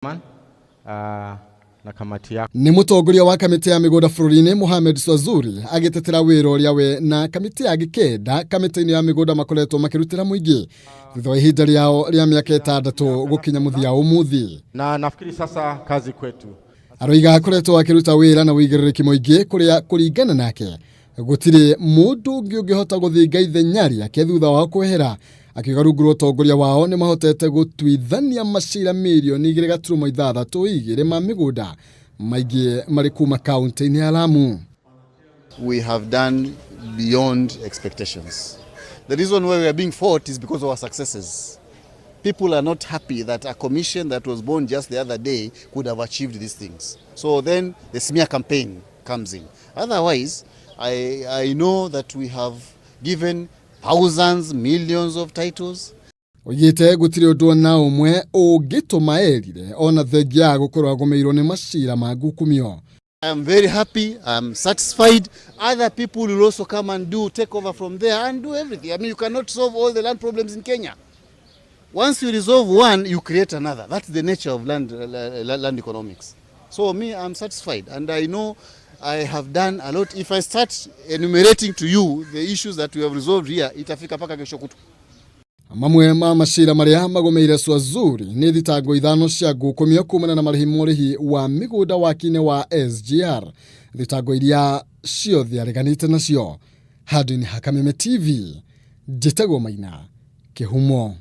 Na kamati yako. Nĩ mũtongoria wa kamĩtĩ ya mĩgũnda bũrũri-inĩ Mohamed Swazuri agĩtetera wĩra ũrĩa we na kamĩtĩ ya gĩkenda kamĩtĩ-inĩ ya mĩgũnda makoretwo makĩrutĩra mũingĩ thutha wa ihinda rĩao rĩa mĩaka 6 gũkinya mũthia ũmũthĩ. Na nafikiri sasa kazi kwetu. Aroiga akoretwo akĩruta wĩra na ũigĩrĩrĩki mũingĩ kũrĩa kũringana nake gũtirĩ mũndũ ũngĩ ũngĩhota gũthinga ithenya rĩake thutha wao kwehera, akiuga rungu rwa ũtongoria wao nĩ mahotete gũtuithania macira mirioni 2.62 ma mĩgũnda maingĩ marĩ kuma kaunti-inĩ ya Lamu. We have done beyond expectations. The reason why we are being fought is because of our successes. People are not happy that a commission that was born just the other day could have achieved these things. So then the smear campaign comes in. Otherwise, I know that we have given thousands, millions of titles. Oigĩte gũtirĩ ũndũ ona ũmwe ũngĩtũma erire ona thengia ya gũkorwo agũmĩirwo nĩ macira ma ngukumio. I am very happy, I am satisfied. Other people will also come and do, take over from there and do everything. I mean, you cannot solve all the land problems in Kenya. Once you resolve one, you create another. That's the nature of land economics. So me, I'm satisfied, and I know I have done a lot. If I start enumerating to you the issues that we have resolved here, itafika paka kesho kutu. Mamwe ma macira marĩa magũmĩire Swazuri nĩ thitango 5 cia ngukumio kumana na marĩhi ma ũrĩhi wa mĩgũnda waki-inĩ wa SGR, thitango iria ciothe areganĩte nacio. Handũ-inĩ ha Kameme TV, njĩtagwo Maina Kĩhumo.